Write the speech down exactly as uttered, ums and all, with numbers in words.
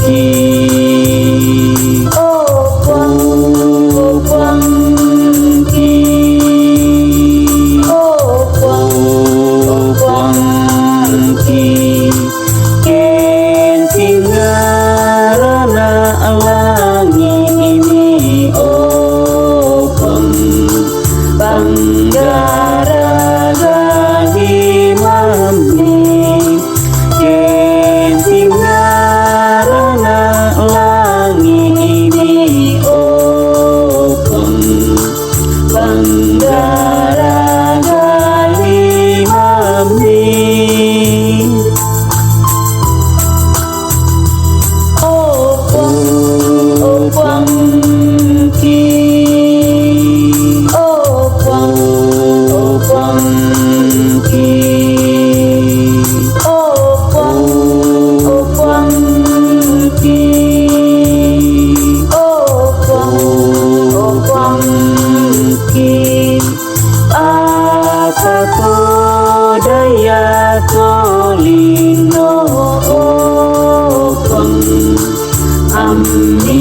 ki. O Puang, O Puang ki. O Puang, O Puang ki. Ken tingarana langi ini, O Puang, panggara gali mami. Ken tingarana langi ini, O Puang, panggara gali mami. O Puang, O Puang ki. O Puang, O Puang ki. O Puang, O Puang ki. O Puang, O Puang ki. Akato daya tolino, O Puang, ami